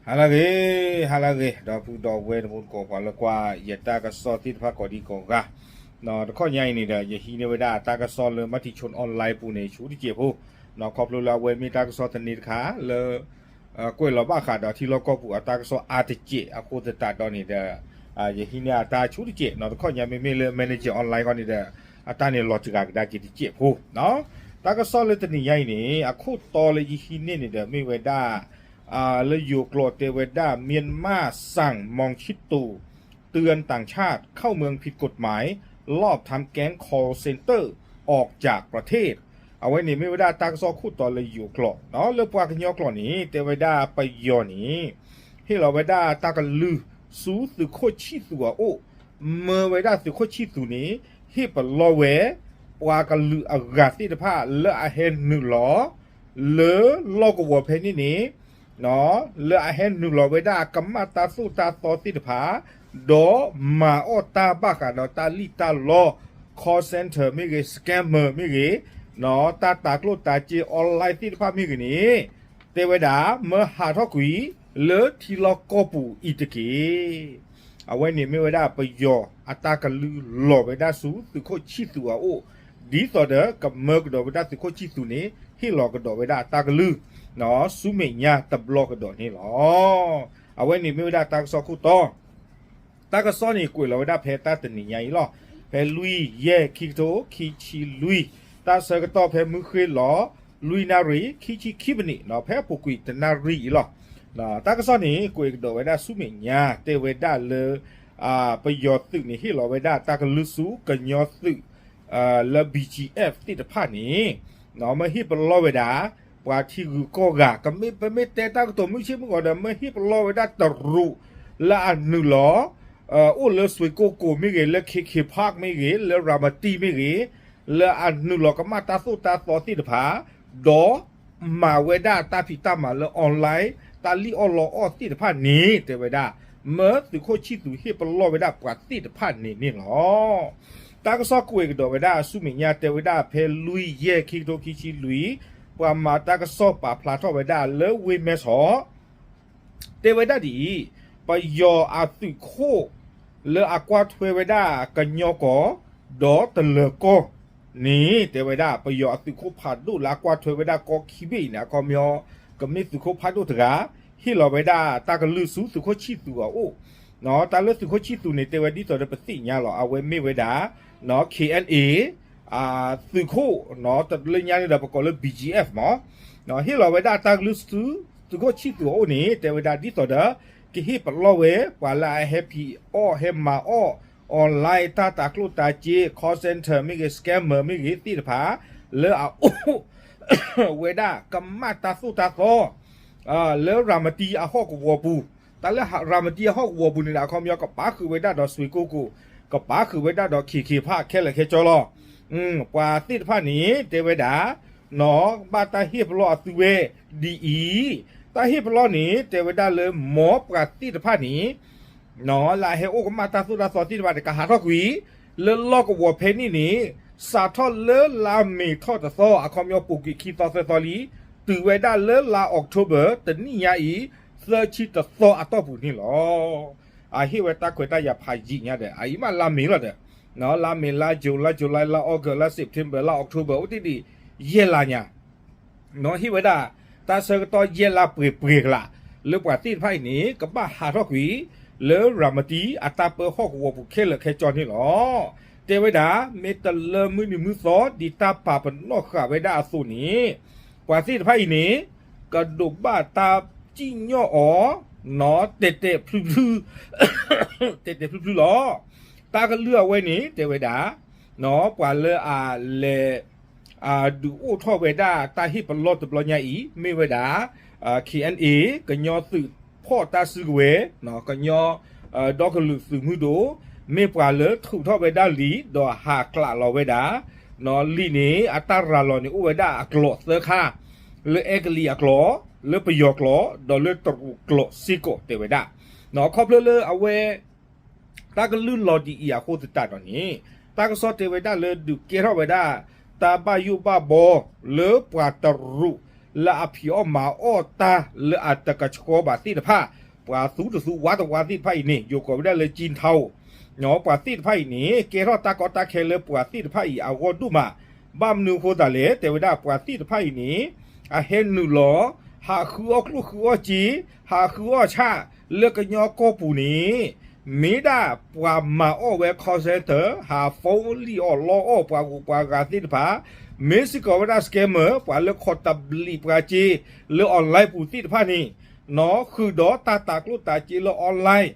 ဟါလၢအဂ့ၤ, ဟါလၢအဂ့ၤ ဒီပုၢ်ဒီဝဲၢ်တံၤသကိး ပှၤလၢကွၢ်ယတၢ်ကစီၣ်သ့ၣ်တဖၣ်ကိးဒံကိးဂၤ, တခီညါအံၤန့ၣ်ဒီး ယဟံးန့ၢ်ဝဲဒၣ်တၢ်ကစီၣ်လၢ Matichon Online ပူၤန့ၣ် ဆူတစဲးဖိ, ခီဖျိလၢအဝဲမ့ၢ်တၢ်ကစီၣ်သန့တခါလၢ ကွဲးလီၤဘၣ်ဃးဒီးထံလီၢ်ကီၢ်ပူၤအတၢ်ကစီၣ်အါတစဲးအဃိသတးဒီးန့ၣ်ဒီး ယဟံးန့ၢ်အတၢ်ဆူတစဲး, တခီညါမ့မ့ၢ်လၢ Matichon Online ခီန့ၣ်ဒီး အတၢ်န့ၣ်လီၤစှၤကဒါက့ၤတစဲးဖိ, တၢ်ကစီၣ်လၢတနံၤညါအံၤန့ၣ် အခိၣ်တီလၢယဟံးန့ၢ်န့ၣ်ဒီး မ့ၢ်ဝဲဒၣ် လၢယိၤကျိာ်တဲဝဲဒၣ် မြန်မာ့စံမောင်ချစ်သူ เตือนต่างชาติเข้าเมืองผิดกฎหมาย ลอบทำแก๊ง call center ออกจากประเทศ အဝဲန့ၣ်မ့ၢ်ဝဲဒၣ်တၢ်ကစီၣ်ခိၣ်တီလၢယိၤကျိာ်, လၢပှၤကညီကျိာ်န့ၣ် တဲဝဲဒၣ်ပယီၤန့ၣ် ဟ့ၣ်လီၤဝဲဒၣ်တၢ်ကလုၢ်ဆူသုးခိၣ်ဆံၣ်သူးအအိၣ်, မၢဝဲဒၣ်သုးခိၣ်ဆံၣ်သူးန့ၣ် ဟ့ၣ်ပလီၢ်ဝဲ ပှၤကလုာ်အဂၤသ့ၣ်တဖၣ်လၢအဟဲနုာ်လီၤ လၢလီၢ်ကဝီၤဖဲန့ၣ်န့ၣ် လၢအဟဲနုာ်လီၤဝဲဒၣ်ကမၣ်တၢ်သိၣ်တၢ်သီသ့ၣ်တဖၣ်, ဒီးမၤအီၣ်တၢ်ဘၣ်ဃးဒီးတၢ်လံၣ်တၢ်လီ call center မ့ၢ်ဂ့ၤ scammer မ့ၢ်ဂ့ၤ, တၢ်တၤကျိၣ်တၤစ့ online သ့ၣ်တဖၣ်မ့ၢ်ဂ့ၤန့ၣ် တဲဝဲဒၣ် မၢဟးထီၣ်ကွံာ်လၢထံလီၢ်ကီၢ်ပူၤအံၤတက့ၢ်. အဝဲန့ၣ်မ့ၢ်ဝဲဒၣ်ပယီၤအတၢ်ကလုၢ်လီၤဝဲဒၣ်ဆူသုးခိၣ်ဆံၣ်သူးအအိၣ်, ဒ်သိးဒီးကမၢကဒီးဝဲဒၣ်သုးခိၣ်ဆံၣ်သူးန့ၣ် ဟ့ၣ်လီၤကဒီးဝဲဒၣ်အတၢ်ကလုၢ် ဆူမဲာ်ညါတဘျီကဒီးန့ၣ်လီၤ. အဝဲန့ၣ်မ့ၢ်ဝဲဒၣ်တၢ်ကစီၣ်ခိၣ်တီ တၢ်ကစီၣ်န့ၣ်ကွဲးလီၤဝဲဒၣ်ဖဲတၢ်တနံၤညါအံၤလီၤ. ဖဲလွံၢ်ယဲၢ်ခံကထိခံဆံလွံၢ်, တၢ်ဆၢကတီၢ်ဖဲမုၢ်ဃ့ၢ်လီၤ လွံၢ်နၣ်ရံၣ် ခံဆံခံမံးနံး, ဖဲအပူၤကွံာ်တနၣ်ရံၣ်အံၤလီၤ. တၢ်ကစီၣ်န့ၣ် ကွဲးကဒီးဝဲဒၣ်ဆူမဲာ်ညါ တဲဝဲဒၣ်လၢ ပယီၤသုးန့ၣ် ဟ့ၣ်လီၤဝဲဒၣ်တၢ်ကလုၢ်ဆူကညီသုး လၢ BGF သ့ၣ်တဖၣ်န့ၣ် မၢဟ့ၣ်ပလီၢ်ဝဲဒၣ် ပှၤထံဂုၤကီၢ်ဂၤ ပမ့ၢ်တဲတၢ်ကတိၤမုၢ်ဆ့ၣ်မုၢ်ဂီၤဒီး မၢဟ့ၣ်ပလီၢ်ဝဲဒၣ်တရူး လၢအနုာ်လီၤ အိၣ်လၢစွ့ကိကိၣ်မ့ၢ်ဂ့ၤ, လၢ K K Park မ့ၢ်ဂ့ၤ, လၢရၤမတံမ့ၢ်ဂ့ၤ, လၢအနုာ်လီၤကမၣ်တၢ်သိၣ်တၢ်သီသ့ၣ်တဖၣ်, ဒီးမၤဝဲဒၣ်တၢ်ဖံးတၢ်မၤလၢ online တၢ်လံၣ်အီၣ်လီအီၣ်သ့ၣ်တဖၣ်န့ၣ် တဲဝဲဒၣ် မၢသုးခိၣ်ဆံၣ်သူးဟ့ၣ်ပလီၢ်ဝဲဒၣ်ပှၤသ့ၣ်တဖၣ်န့ၣ်န့ၣ်လီၤ. တၢ်ကစီၣ်ကွဲးကဒီးဝဲဒၣ်ဆူမဲာ်ညါ တဲဝဲဒၣ်ဖဲလွံၢ်ယဲၢ်ခံကထိခံဆံလွံၢ်, ပှၤမၤတၢ်ကစီၣ်ပာ်ဖျါထီၣ်ဝဲဒၣ်လၢဝ့ၢ်မဲၢ်ဆီး တဲဝဲဒၣ်ဒ်အံၤ, ပယီၤအသုးခိၣ် လၢအကွၢ်ထွဲဝဲဒၣ်ကညီကီၢ် ဒီးတလၢၤကီၢ်န့ၣ် တဲဝဲဒၣ် ပယီၤအသုးခိၣ်ဖးဒိၣ်လၢအကွၢ်ထွဲဝဲဒၣ်ကီၢ်ခံဘ့ၣ်အံၤန့ၣ် အခီပညီ ကမ့ၢ်သုးခိၣ်ဖးဒိၣ်တဂၤ ဟ့ၣ်လီၤဝဲဒၣ်တၢ်ကလုၢ်ဆူသုးခိၣ်ဆံၣ်သူးအအိၣ်, တၢ်လၢသုးခိၣ်ဆံၣ်သူးန့ၣ် တဲဝဲဒ်သိးဒီးပသ့ၣ်ညါလီၤ အဝဲမ့ၢ်ဝဲဒၣ် KNA သုးခိၣ် တလၢညါန့ၣ်ဒီးပကိးလၢ BGF မး, ဟ့ၣ်လီၤဝဲဒၣ်တၢ်ကလုၢ်ဆူ သုးခိၣ်ဆံၣ်သူးအအိၣ်န့ၣ် တဲဝဲဒၣ်ဒ်သိးဒီး ကဟ့ၣ်ပလီၢ်ဝဲ ပှၤလၢအဟဲဖံးအီၣ်ဟဲမၤအီၣ် online တၢ်တၤကျိၣ်တၤစ့ call center မ့ၢ်ဂ့ၤ scammer မ့ၢ်ဂ့ၤသ့ၣ်တဖၣ် လၢအအိၣ်ဝဲဒၣ်ကမၣ်တၢ်သိၣ်တၢ်သီ လၢရၤမတံအဟီၣ်ကဝီၤပူၤ, တၢ်လၢရၤမတံအဟီၣ်ကဝီၤပူၤန့ၣ်ဒီး အခီပညီကပာ်ဃုာ်ဝဲဒၣ်ဒီးစွ့ကိကိၣ်, ကပာ်ဃုာ်ဝဲဒၣ်ဒီး K K Park ခဲလၢာ်ခဲဆ့လီၤ. ပှၤသ့ၣ်တဖၣ်န့ၣ် တဲဝဲဒၣ် ဘၣ်တၢ်ဟ့ၣ်ပလီၢ်အသုဝဲဒ်အံၤ, တၢ်ဟ့ၣ်ပလီၢ်န့ၣ် တဲဝဲဒၣ်လၢမ်ပှၤသ့ၣ်တဖၣ်န့ၣ် လၢအဟဲအိၣ်ကမၣ်တၢ်သိၣ်တၢ်သီသ့ၣ်တဖၣ်န့ၣ် ကဟးထီၣ်ကွံာ် လၢလီၢ်ကဝီၤဖဲန့ၣ်န့ၣ် စးထီၣ်လၢလါမ့ၤထီၣ်တသီ အခီပညီပူၤကွံာ်ခံသီသၢသီလံ, တုၤဝဲဒၣ်လၢလါ October တနံၣ်ညါအံၤ သၢဆံတသီအတီၢ်ပူၤန့ၣ်လီၤ. အဟ့ၣ်ဝဲတၢ်ခွဲးတၢ်ယာ်ဖးယံာ်ညါဒီး အအံၤမးလါမ့ၤလီၤဒီး လါမ့ၤ လါ June လါ July လါ August လါ September လါ October အိၣ်တ့ၢ်ဒံး ယဲၢ်လါညါ ဟ့ၣ်ဝဲဒၣ် တၢ်ဆၢကတီၢ်ယဲၢ်လါပှဲၤပှဲၤကလာ် လၢပှၤသ့ၣ်တဖၣ်အံၤန့ၣ် ကဘၣ်ဟးထီၣ်ကွံာ် လၢရၤမတံအတၢ်ပၢဟီၣ်ကဝီၤပူၤခဲလၢာ်ခဲဆ့န့ၣ်လီၤ. တဲဝဲဒၣ် မ့ၢ်တလၢမုၢ်နံၤမုၢ်သီ ဒ်တၢ်ပာ်ပနီၣ်ဃာ်ဝဲဒၣ်အသိးန့ၣ် ပှၤသ့ၣ်တဖၣ်အံၤန့ၣ် ကဒိးဘၣ်တၢ်စံၣ်ညီၣ်အီၤ တဲာ်တဲာ်ဖျုဖျု တဲာ်တဲာ်ဖျုဖျုလီၤ. တၢ်ကလုၢ်အဝဲန့ၣ် တဲဝဲဒၣ် ပှၤလၢအလဲၤ ဒုးအိၣ်ထီၣ်ဝဲဒၣ်တၢ်ဟ့ၣ်ပလီၢ်တဘျီညါအံၤ မ့ၢ်ဝဲဒၣ် KNA ကညီသုးဖီၣ်တၢ်စုကဝဲၤ ကညီ ဒီကလုာ်သုးမုၢ်ဒိၣ် မ့ၢ်ပှၤလၢထုးထီၣ်ဝဲဒၣ်လံာ် ဒီးဟးကျးလီၤဝဲဒၣ် လံာ်န့ၣ် အတၢ်ရၤလီၤန့ၣ် အိၣ်ဝဲဒၣ်အကျိာ်သၢခါ လၢအဲကလံးအကျိာ်, လၢပယီၤကျိာ်, ဒီးလၢတရူးကျိာ်စ့ၢ်ကီးတဲဝဲဒၣ်. ခီဖျိလၢအဝဲ တၢ်ကလုၢ်လီၤဒ်အံၤအဃိသတးဒီးန့ၣ် တၢ်ကစီၣ်တဲဝဲဒၣ်လၢဒုးကဲထီၣ်ဝဲဒၣ် တၢ်ဘၣ်ယိၣ်ဘၣ်ဘီ လၢပှၤတရူး လၢအဖံးအီၣ်မၤအီၣ်တၢ်လၢအတကဆှီဘၣ်သ့ၣ်တဖၣ်, ပှၤသူတသူဝါတဝါသ့ၣ်တဖၣ်အံၤန့ၣ် ယိၤကိးဝဲဒၣ်လၢ ကၠံထီၣ်, ပှၤသ့ၣ်တဖၣ်အံၤန့ၣ် ကဲထီၣ်တၢ်ကီတၢ်ခဲလၢပှၤသ့ၣ်တဖၣ်အံၤအဂီၢ်ဒိၣ်မး, ဘၣ်မနုၤအဃိသတးလဲၣ် တဲဝဲဒၣ်ပှၤသ့ၣ်တဖၣ်အံၤန့ၣ် အဟဲနုာ်လီၤ ဟးဃုအီၣ်ကျိၣ်ဃုအီၣ်စ့, ဟးဃုအီၣ်ဆၣ် လၢကညီကီၢ်ပူၤန့ၣ် မ့ၢ်ဒၣ်ပှၤမၤအီၣ်ဝဲ call center ဟး phone လံၣ်အီၣ်လီအီၣ်ပှၤဂုၤပှၤဂၤသ့ၣ်တဖၣ်, မ့ၢ်စ့ၢ်ကီးဝဲဒၣ် scammer ပှၤလၢခိးတဘျံးပှၤစ့ လၢ online ပူၤသ့ၣ်တဖၣ်န့ၣ်, နီၢ်ဃုာ်ဒီးတၢ်တၤကျိၣ်တၤစ့လၢ online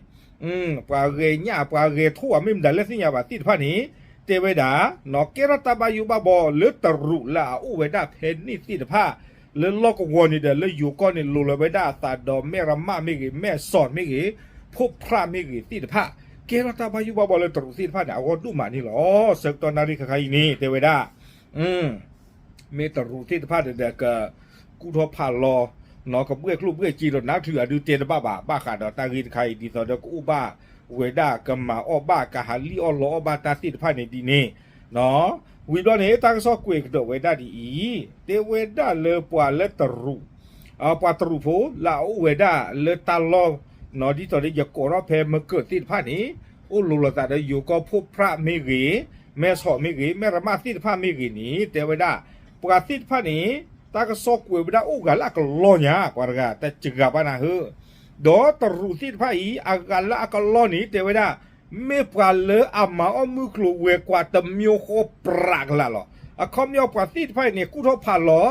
ပှၤဂဲၤညၣ် ပှၤဂဲၤထိၣ် မ့ၢ်မတၤလၢသ့ၣ်ညါဘၣ်သ့ၣ်တဖၣ်န့ၣ်, တဲဝဲဒၣ် နီၢ်ကဲထီၣ်တၢ်ဘၣ်ယိၣ်ဘၣ်ဘီလၢတရူးလၢအအိၣ်ဝဲဒၣ်ဖဲန့ၣ်သ့ၣ်တဖၣ်, လၢလီၢ်ကဝီၤန့ၣ်ဒီး လၢယိၤကီၢ်န့ၣ် လိၤလီၤဝဲဒၣ်အသးဒီး မဲၢ်ရမၣ်မ့ၢ်ဂ့ၤ, မဲၢ်စီၣ်မ့ၢ်ဂ့ၤ, ဖိဖြၣ်မ့ၢ်ဂ့ၤသ့ၣ်တဖၣ်, ကဲထီၣ်တၢ်ဘၣ်ယိၣ်ဘၣ်ဘီလၢတရူးသ့ၣ်တဖၣ်န့ၣ် အဂီၢ်ဒိၣ်မးန့ၣ်လီၤ. ဆၢကတီၢ်နၣ်ရံၣ်ခါခါအံၤန့ၣ် တဲဝဲဒၣ် မ့ၢ်တရူးသ့ၣ်တဖၣ်ဒီး ကကူၣ်ထီၣ်ဖးလီၤ နီၢ်ကဘှဲၣ်ကျိၣ်ဘှဲၣ်စ့ဒီး နၢ်ချုးအဒုးတဲတဘၣ်ဘၣ်, ဘၣ်ဃးဒီးတၢ်ဂ့ၢ်တခါအံၤ ဒ်သိးဒီးကအိၣ်ဘၣ်ဝဲဒၣ် ကမၤအီၣ်ဘၣ် ကဟးလံၣ်အီၣ်လီအီၣ်ဘၣ်တၢ်သ့ၣ်တဖၣ်န့ၣ်ဒ်န့ၣ်, ဝံၤဘျီန့ၣ် တၢ်ကစီၣ်ကွဲးကဒီးဝဲဒၣ်ဒ်အံၤ, တဲဝဲဒၣ်လၢပှၤလၢတရူး ပှၤတရူးဖိလၢအအိၣ်ဝဲဒၣ်လၢတၢ်လီၢ် ဒ်သိးဒီးယကိးထီၣ်ဖဲမကၢၢ်သ့ၣ်တဖၣ်န့ၣ်, အိၣ်လိၤလိာ်သးဒီးယိၤကီၢ် ဖိဖြၣ်မ့ၢ်ဂ့ၤ, မဲၢ်စီၣ်မ့ၢ်ဂ့ၤ, မဲၢ်ရမၣ်သ့ၣ်တဖၣ်မ့ၢ်ဂ့ၤန့ၣ် တဲဝဲဒၣ် ပှၤသ့ၣ်တဖၣ်န့ၣ် တၢ်ကစီၣ်ကွဲးဝဲဒၣ်အိၣ်ဂၤလၢအကလီၢ်ညါ ပှၤတဂၤ တစှၤဘၣ်နၤဧၢ, ဒီးတရူးသ့ၣ်တဖၣ်အံၤ အဂၤလၢအကလီၢ်န့ၣ် တဲဝဲဒၣ် မ့ၢ်ပှၤလၢအမၤအီၣ်မုၢ်ကျိၤဝဲၤကွာ်တမျိုးဃီပြးကလာ်လီၤ. အခီပညီပှၤသ့ၣ်တဖၣ်အံၤန့ၣ် ကူၣ်ထီၣ်ဖးလီၤ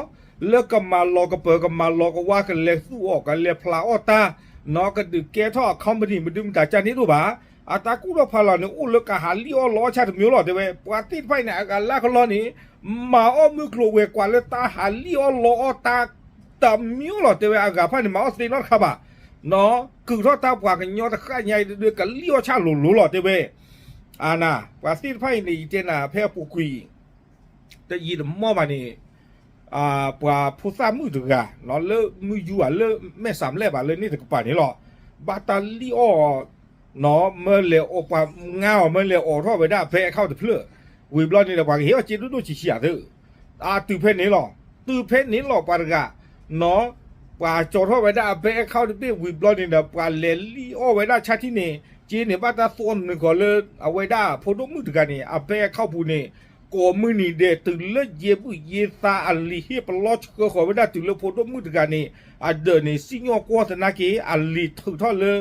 လၢကမၤလီၤကပၢၤ ကမၤလီၤကဝါ ကလဲၤသူၣ်အီၣ် ကလဲၤဖျးအီၣ်တၢ်, နီၢ်ကဒုးကဲထီၣ်အ company မဒုမတၤကၢ်န့ၣ်ဒိၣ်ဘၣ်, အတၢ်ကူၣ်ထီၣ်ဖးလီၤန့ၣ် အိၣ်လၢကဟးလံၣ်အီၣ်လီအီၣ်ဆၣ်တမျိုးလီၤ တဲဝဲ. ပှၤသ့ၣ်တဖၣ်အံၤန့ၣ် အဂၤလၢအကလီၢ်န့ၣ် မၤအီၣ်မုၢ်ကျိၤဝဲၤကွာ်လၢတၢ်ဟးလံၣ်အီၣ်လီအီၣ်တၢ်တမျိုးလီၤ တဲဝဲ. အဂၤတဖၣ်န့ၣ် မၤအီၣ်သ့နီတခါဘၣ်, နီၢ်ကုာ်ထီၣ်တၢ်ပှၤကညီတဃၣ်ညါအံၤတဒုး ကလံၣ်အီၣ်ဆၣ်လိၤလိၤလီၤ တဲဝဲ. အနၤ ပှၤသ့ၣ်တဖၣ်အံၤန့ၣ် ယတဲနၤဖဲအပူၤကွံာ် တယံာ်တမီၢ်ဘၣ်န့ၣ် ပှၤဖိသၣ်မုၣ်တဂၤ လၢမုၢ်ယူၤဧါ လၢမဲၢ်စးလဲၣ်ဘၣ် လၢန့ၣ်တကပၤန့ၣ်လီၤ. ဘၣ်တၢ်လံၣ်အီၣ် နီၢ်မၢလဲၤအီၣ်ပှၤငါအီၤ မၢလဲၤအိးထီၣ်ဝဲဒၣ် bank account တဖျၢၣ်, ဝံၤဘျီန့ၣ်ဒီး ပှၤကဟ့ၣ်အီၣ်စ့ဒိၣ်ဒိၣ်ဆံးဆံးအသး, အတုၤဖဲန့ၣ်လီၤ. တုၤဖဲန့ၣ်လီၤ ပှၤတဂၤ နီၢ် ပှၤကၠီထီၣ်ဝဲဒၣ်အ bank account တဘ့ၣ် ဝံၤဘျီန့ၣ်ဒီး ပှၤလဲၤလံၣ်အီၣ်ဝဲဒၣ်ဆၣ်ထံၣ်န့ၣ် စ့န့ၣ် ဘၣ်တၢ်သူအီၤနုာ်ဃီၤလၢ အဝဲဒၣ်ဖိဒိၣ်မုၣ်တဂၤန့ၣ် အ bank account ပူၤန့ၣ် ကိးမုၢ်နံၤဒဲး တုၤလၢယဲၢ်ဘုၣ်ယဲၢ်သါ အလံၤဟ့ၣ်ပလီၢ်ဆှၢဃီၤဝဲဒၣ် တုၤလၢဖိဒိၣ်မုၣ်တဂၤန့ၣ် အဒၢးန့ၣ် စံၣ်ညီၣ်ကွီၢ်သနာ်က့ အလံၤထုးထီၣ်လၢ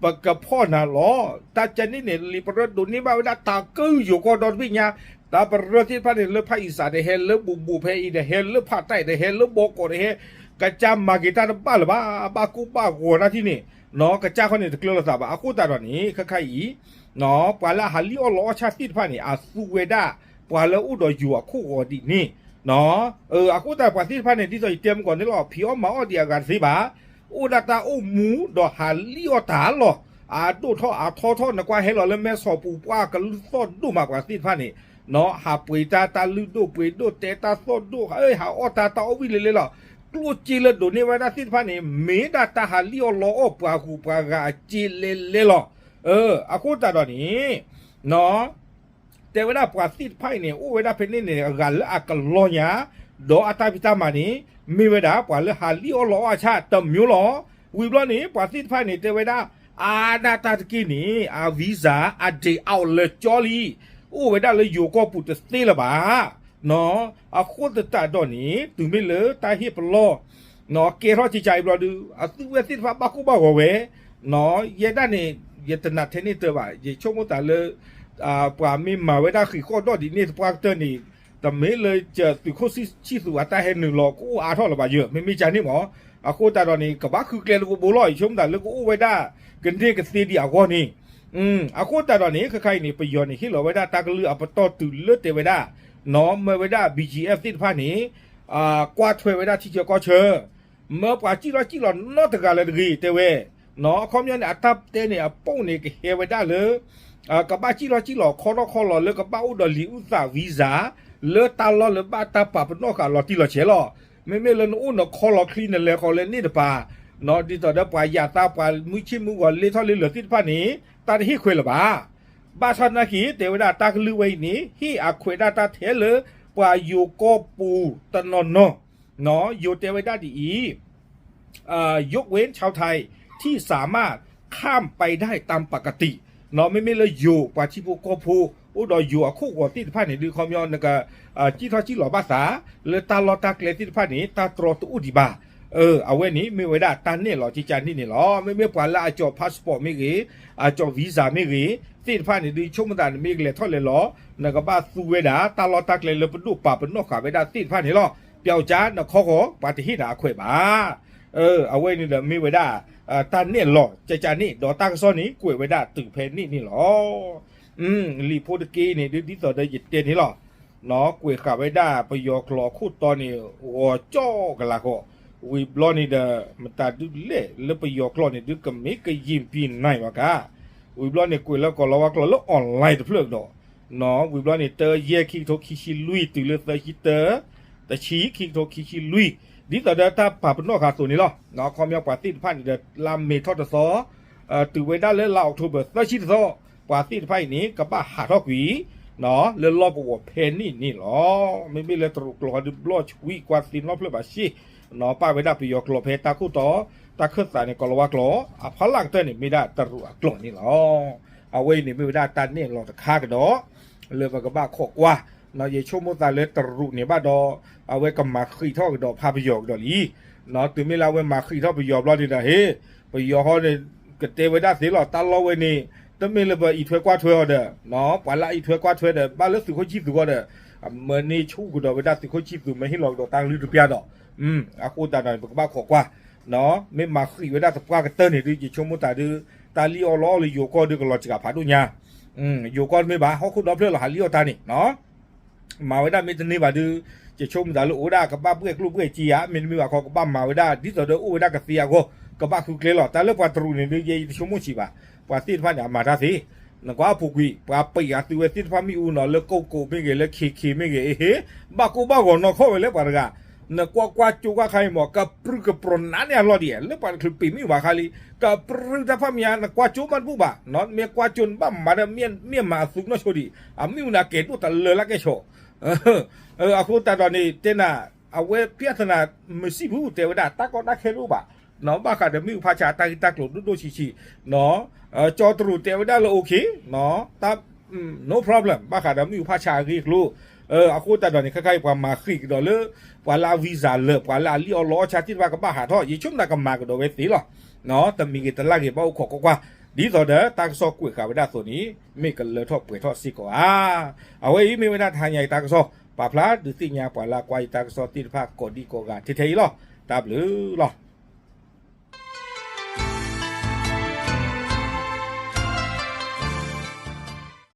ပကဖီၣ်နၤလီၤ. တၢ်ကန့ၣ်န့ၣ် လံာ်ပရၢဒိးန့ၢ်ဘၣ်ဝဲဒၣ်တၢ်ကၢယိၤကီၢ်ဒီတဘ့ၣ်ညါ, တၢ်ပရၢသ့ၣ်တဖၣ်န့ၣ် လၢဖၣ်အံၣ်စးတဟဲ လၢဘူးဘူးဖဲအံၤတဟဲ လၢဖၣ်တၢ်အံၤတဟဲ လၢဘီကီးတဟဲ, ကစၢ်မၤက့ၤတၢ်တဘၣ်လၢၤဘၣ်, ဘၣ်ကိၢ်ဘၣ်ဂီၤတၢ်ထံၣ်န့ၣ် နီၢ် ကစၢ်ခီန့ၣ် တကျၢၤလိာ်သးဘၣ်. အဃိသတးဒီးန့ၣ် ခဲခါအံၤ နီၢ် ပှၤလၢအဟးလံၣ်အီၣ်လီအီၣ်ဆၣ်သ့ၣ်တဖၣ်န့ၣ် အသူဝဲဒၣ် ပှၤလၢအိၣ်ဒီးယိၤအခိၣ်ဂီၤဒ်န့ၣ် နီၢ် အဃိသတးပှၤသ့ၣ်တဖၣ်န့ၣ် ဒ်သိးယတဲမုၢ်ကီၢ်န့ၣ်လီၤ ဖံးအီၣ်မၤအီၣ်ဒံးအဂၤတသ့ဘၣ်, အိၣ်ဒၣ်တၢ်အိၣ်မူဒီးဟးလံၣ်အီၣ်တၢ်လီၤ. အဒိၣ်ထီၣ်အထီထီၣ် နကွၢ်ဟဲလီၤလၢမဲၢ်ဆီးပူၤ ပှၤကလုၢ်သီၣ်ဒိၣ်မး ပှၤသ့ၣ်တဖၣ်န့ၣ် နီၢ် ဟးပှ့ၤတၢ် တၢ်လုၢ်ဒိၣ်ပှ့ၤဒိၣ် တဲတၢ်သီၣ်ဒိၣ် ဟးအီၣ်တၢ် တၢ်အိၣ်ဝံၣ်လဲၤလဲၤလီၤ. ကျိၣ်စ့လၢဒိးန့ၢ်ဝဲဒၣ်သ့ၣ်တဖၣ်န့ၣ် မ့ၢ်ဒၣ်တၢ်ဟးလံၣ်အီၣ်လီအီၣ်ပှၤဂုၤပှၤဂၤအစ့လဲၤလဲၤလီၤ. အဃိသတးဒီးန့ၣ် နီၢ် တဲဝဲဒၣ်ပှၤသ့ၣ်တဖၣ်အံၤန့ၣ် အိၣ်ဝဲဒၣ်ဖဲန့ၣ်န့ၣ် အဂၤလၢအကလီၢ်ညါ ဒီးအတၢ်ဖံးတၢ်မၤန့ၣ် မ့ၢ်ဝဲဒၣ်ပှၤလၢဟးလံၣ်အီၣ်လီအီၣ်အဆၣ်တမျိုးလီၤ. ဝံၤဘျီန့ၣ် ပှၤသ့ၣ်တဖၣ်န့ၣ် တဲဝဲဒၣ် အါဒၣ်တၢ်တက့ၢ်န့ၣ် အ visa အ day out လၢာ်ကၠီလံ, အိၣ်ဝဲဒၣ်လၢယိၤကီၢ်ပူၤတသ့လၢၤဘၣ်. နီၢ် အဃိသတးဒီးန့ၣ် တုၤမ့ၢ်လၢတၢ်ဟ့ၣ်ပလီၢ် နီၢ် ကဲထီၣ်ကကးအံၤဘျီဒုး အသုဝဲသ့ၣ်တဖၣ်ဘၣ်ကိၢ်ဘၣ်ဂီၤဝဲ, နီၢ် ယဲဒၣ်န့ၣ် ယတနၢ်ထဲန့ၣ်တၢ်ဘၣ် ယဆိကမိၣ်သးလၢ ပှၤမ့ၢ်မၤဝဲဒၣ်ဃံးဃီၣ်ဒီးဒ်န့ၣ်သပှၢ်ကတၢၢ်န့ၣ် တမ့ၢ်လၢသုးခိၣ်ဆံသူးအတၢ်ဟဲနုာ်လီၤကအိၣ်အါထီၣ်လၢၤဘၣ်ယဲ မ့မ့ၢ်ကန့ၣ်မး. အဃိသတးဒီးန့ၣ် ကဘၣ်ဃုကျဲတဘိဘိလီၤ ယဆိကမိၣ်သးလၢကအိၣ်ဝဲဒၣ် ကန့ၢ်ကသ့ဒံးအဂီၢ်န့ၣ် အဃိသတးဒီးန့ၣ် ခဲခါအံၤန့ၣ် ပယီၤန့ၣ် ဟ့ၣ်လီၤဝဲဒၣ်တၢ်ကလုၢ်အပတီၢ်တုၤလၢတဲဝဲဒၣ် နီၢ် မၢဝဲဒၣ် ဘီၣ်ကၠံၣ်အ့ၣ်ၣ် သ့ၣ်တဖၣ်န့ၣ် ကွၢ်ထွဲဝဲဒၣ်ထံဆၢကီၢ်ဆၢ မၢပှၤစံၣ်ထီၣ်စံၣ်လီၤနီတဂၤလၢၤတဂ့ၤ တဲဝဲ. နီၢ် အခီပညီန့ၣ် အတၢ်တဲန့ၣ် အပိၣ်န့ၣ် ကဟဲဝဲဒၣ်လၢ ကဘၣ်စံၣ်ထီၣ်စံၣ်လီၤ ခီထီၣ်ခီလီၤလၢကဘၣ်အိၣ်ဒီး လံာ်အုၣ်သး visa လၢတၢ်လီၢ်လၢဘၣ်တၢ်ပာ်ပနီၣ်ဃာ်လီၤတံၢ်လီၤဆဲးလီၤ. မ့မ့ၢ်လၢနအိၣ်နခီလီၤချံ နလဲၤဃီၤလၢန့ၣ်တပၤ နီၢ် ဒ်သိးဒီးပှၤယၤသး ပှၤမုၢ်ဆ့ၣ်မုၢ်ဂီၤလ့ထီၣ်လ့လၢာ်သ့ၣ်တဖၣ်န့ၣ် တၢ်တဟ့ၣ်ခွဲးလၢၤဘၣ်. ဘၣ်ဆၣ်သနာ်က့ တဲဝဲဒၣ်တၢ်ကလုၢ်ဝဲအံၤန့ၣ် ဟ့ၣ်အခွဲးဒၣ်တၢ်ထဲလၢ ပှၤယိၤကီၢ်ပူၤတနီၤနီၤ ယိၤတဲဝဲဒၣ်ဒ်အံၤ, ยกเว้นชาวไทยที่สามารถข้ามไปได้ตามปกติ မ့မ့ၢ်လၢယိၤ ပှၤထံဖိကီၢ်ဖိ အိၣ်ဒီးယိၤအခိၣ်ဂီၤသ့ၣ်တဖၣ်န့ၣ်ဒုး ခီပညီ နကစံၣ်ထီၣ်စံၣ်လီၤဘၣ်သး လၢတၢ်လီၢ်တၢ်ကျဲသ့ၣ်တဖၣ်န့ၣ် တၢ်တြီတအိၣ်ဒံးဘၣ်. အဝဲန့ၣ်မ့ၢ်ဝဲဒၣ်တၢ်နဲၣ်လီၤကကန့ၣ်န့ၣ်လီၤ. မ့မ့ၢ်ပှၤလၢအကၠီၤ passport မ့ၢ်ဂ့ၤ, အကၠီၤ visa မ့ၢ်ဂ့ၤ သ့ၣ်တဖၣ်န့ၣ်ဒုး ဆိကမိၣ်သးနမ့ၢ်ကလဲၤထီၣ်လဲၤလီၤ နကဘၣ်သူဝဲဒၣ် တၢ်လီၢ်တၢ်ကျဲလၢပဒိၣ်ပာ်ပနီၣ်ဃာ်ဝဲဒၣ်သ့ၣ်တဖၣ်န့ၣ်လီၤ. ပျောက်ကျား နခီဃီၤ ပှၤတဟ့ၣ်နၤအခွဲးဘၣ်. အဝဲန့ၣ်ဒီးမ့ၢ်ဝဲဒၣ် တၢ်နဲၣ်လီၤကကန့ၣ် ဒီးတၢ်ကစီၣ်န့ၣ် ကွဲးဝဲဒၣ်တုၤဖဲန့ၣ်န့ၣ်လီၤ. လံာ်ဖိတက့ၢ်န့ၣ်ဒုး ဒ်သိးဒီးယတဲန့ၣ်လီၤ. ကွဲးဃာ်ဝဲဒၣ်ပယီၤကျိာ်အခိၣ်တီန့ၣ် ဂီၤကၠီၣ်ကလာ်ဃီ, ဝံၤဘျီန့ၣ်ဒီး မတၤဒုးလဲၣ် လၢပယီၤကျိာ်န့ၣ်ဒုး ကမ့ၢ်ကယံာ်ပံၤနၢ်လီၤကါ, ဝံၤဘျီန့ၣ် ကွဲးလၢကီၢ်လီၤဝါကျိာ်လၢ online တဖျၢၣ်ကဒီး, ဝံၤဘျီန့ၣ် တၢ ယဲၢ် ခံကထိခံဆံလွံၢ် တုၤလၢသၢဆံတၢ တဆံ ခံကထိခံဆံလွံၢ် ဒ်သိးဒီးတၢ်ပာ်ပနီၣ်ဃာ်အသိးန့ၣ်လီၤ. ခီပညီပှၤသ့ၣ်တဖၣ်န့ၣ်ဒီး လါမ့ၤထီၣ်တသီ တုၤဝဲဒၣ်လၢလါ October သၢဆံတသီ, ပှၤသ့ၣ်တဖၣ်အံၤန့ၣ် ကဘၣ်ဟးထီၣ်ကွံာ် လၢလီၢ်ကဝီၤဖဲန့ၣ်န့ၣ်လီၤ. မ့မ့ၢ်လၢတရူးကျိာ်ဟီဒုး ဘျီၣ်ဆှံကွၢ်သ့နီတဖျၢၣ်ဘၣ်ရှ့, ပာ်ဝဲဒၣ်ပယီၤကျိာ်ဖဲတၢ်ခိၣ်တီ တၢ်ခၢၣ်သးန့ၣ် ကီၢ်လီၤဝါကျိာ် အဖီလာ်ကတၢၢ်န့ၣ် မ့ၢ်ဒၣ်တရူးအကျိာ်န့ၣ်လီၤ. အဝဲအံၤန့ၣ်မ့ၢ်ဝဲဒၣ်တၢ်နဲၣ်လီၤတခါကဒီး လၢပကဘၣ်ခိးကွၢ်, ယဆိကမိၣ်သးလၢတရူးန့ၣ်ဘၣ်ဒီး အဝဲကမၤဃံးထီၣ်ကဒီးဖးပယီၤကဒီးလံ. တုၤမ့ၢ်လၢအဝဲမၤဃံးထီၣ်ပယီၤဘျီန့ၣ်ဒီး ဟ့ၣ် ပယီၤဟီန့ၣ် ကတဲဝဲဒၣ်သ့လီၤ တၢ်လီၢ်ဝဲန့ၣ် တမ့ၢ်လၢပအံးထွဲကွၢ်ထွဲအီၤဒီး ပှၤလၢအံးထွဲကွၢ်ထွဲဒီး ဘၣ်လၢသုးခိၣ်ဆံၣ်သူးအဂီၢ်ဒီး မၢန့ၢ်ဆူၣ်ကဒီးဝဲဒၣ်သုးခိၣ်ဆံၣ်သူး မ့ၢ်ဟ့ၣ်လီၤကဒီးတၢ်ကလုၢ်တပျၢ်ဒီး အဃိသတးဒီးန့ၣ် ပကဘၣ်ခိးကွၢ် မ့ၢ်မၤဃံးဝဲဒၣ်သပှၢ်ကတၢၢ်န့ၣ်ဒုး ယဆိကမိၣ်တၢ်ဒုး တၢ်လံၣ်အီၣ်လီအီၣ်လၢယိၤကီၢ်ဒုး ကလီၤစှၤဖးဒိၣ်ညါ, ယိၤကီၢ်တမ့ၢ်ဘၣ် ဟီၣ်ခိၣ်ဒီဖျၢၣ်လီၤ ဟးလံၣ်အီၣ်တၢ်န့ၣ် မၤဝဲဒၣ်မ့ၢ်တန့ၢ်ဘၣ်ဒုး ယဆိကမိၣ်တၢ်လၢအိၣ်ဝဲဒၣ်ကဘၣ်ဘှဲၣ်ကျိၣ်ဘှဲၣ်စ့ဧါ, မ့တမ့ၢ်ဘၣ်ခီ ကဘၣ်မၤဝဲဒၣ် ဒ်သိးဒီးအိၣ်ဝဲဒၣ်ကသ့အဂီၢ် ကဘၣ်ဃုကျဲလီၤ. တၢ်လၢပှၤတရူးန့ၣ်ဒုး ယဲယတဆိကမိၣ်ဆံးဘၣ်, ပှၤသ့ၣ်တဖၣ်န့ၣ် အမၤတၢ်သ့, နကွၢ်အပူၤကွံာ် ပှၤပံးဂၤသုဝဲသ့ၣ်တဖၣ်မ့ၣ်အူနီၤ လၢကိၣ်ကိးမ့ၢ်ဂ့ၤ လၢခ့ခ့မ့ၢ်ဂ့ၤ အဟ့ၣ် ဘၣ်ကိၢ်ဘၣ်ဂီၤနီၢ်ခီၣ်ဝဲလၢပှၤတဂၤ, နကွၢ်ကွၢ်ကၠိကွၢ်ခါအံၤမး ကပြုၢ်ကပြီၤနးန့ၢ်အလီၢ်ဒံး လၢပှၤတချုးပံးမ့ၣ်အူဘၣ်ခါလံ, ကပြုၢ်တၢ်ဖးမံၤဧါ နကွၢ်ကၠိမးတဘူၣ်ဘၣ်, မ့ၢ်ကွၢ်ကၠိနဘၣ်မၤဒီး မ့ၢ်မၤအသူနီၢ်ဆိဒံး အမ့ၣ်အူန့ၣ် အကဲဒိၣ်တလၢလၢကဲဆိး အဃိသတးဒီးန့ၣ် တဲနၤ အဝဲဖျါသနၤ မုၢ်စံၣ်ဖုတဲဝဲဒၣ် တၢ်ကီတၢ်ခဲတအိၣ်ဘၣ်, ဘၣ်ဃးဒီးမ့ၣ်အူဖးဆး တၢ်ဂ့ၢ်တၢ်ကျိၤဒိၣ်ဒိၣ်ဆံးဆံး, ကၠီတရူးတဲဝဲဒၣ်လၢ okay, တၢ် no problem ဘၣ်ဃးဒီးမ့ၣ်အူဖးဆးအဂ့ၢ်အကျိၤ, အဃိသတးဒီးန့ၣ် ခဲခါအံၤပှၤမၤဃံးကဒီးလၢ ပှၤလၢအ visa လၢာ် ပှၤလၢအလံၣ်အီၣ်လီအီၣ်ဆါသ့ၣ်တဖၣ်ကဘၣ်ဟးထီၣ် ယဆိကမိၣ်ကမၤကဒီးဝဲသ့လီၤ, တမံၤဂ့ၤတလၢ်ဂ့ၤ ဘၣ်အိၣ်ခိးကွၢ်ကွၢ်, ဒ်သိးဒီးတၢ်ကစီၣ်ကွဲးဃာ်ဝဲဒၣ်အသိးန့ၣ် မ့ၢ်ကလၢထီၣ်ပှဲၤထီၣ်စ့ၢ်ကီးဧါ. အဝဲအံၤမ့ၢ်ဝဲဒၣ်တဟါညါအံၤတၢ်ကစီၣ် ပာ်ဖျါဒုးသ့ၣ်ညါပှၤလၢအကွၢ်ယတၢ်ကစီၣ်သ့ၣ်တဖၣ်ကိးဒံကိးဂၤထဲထဲအံၤလီၤ. တၢ်ဘျုးလီၤ.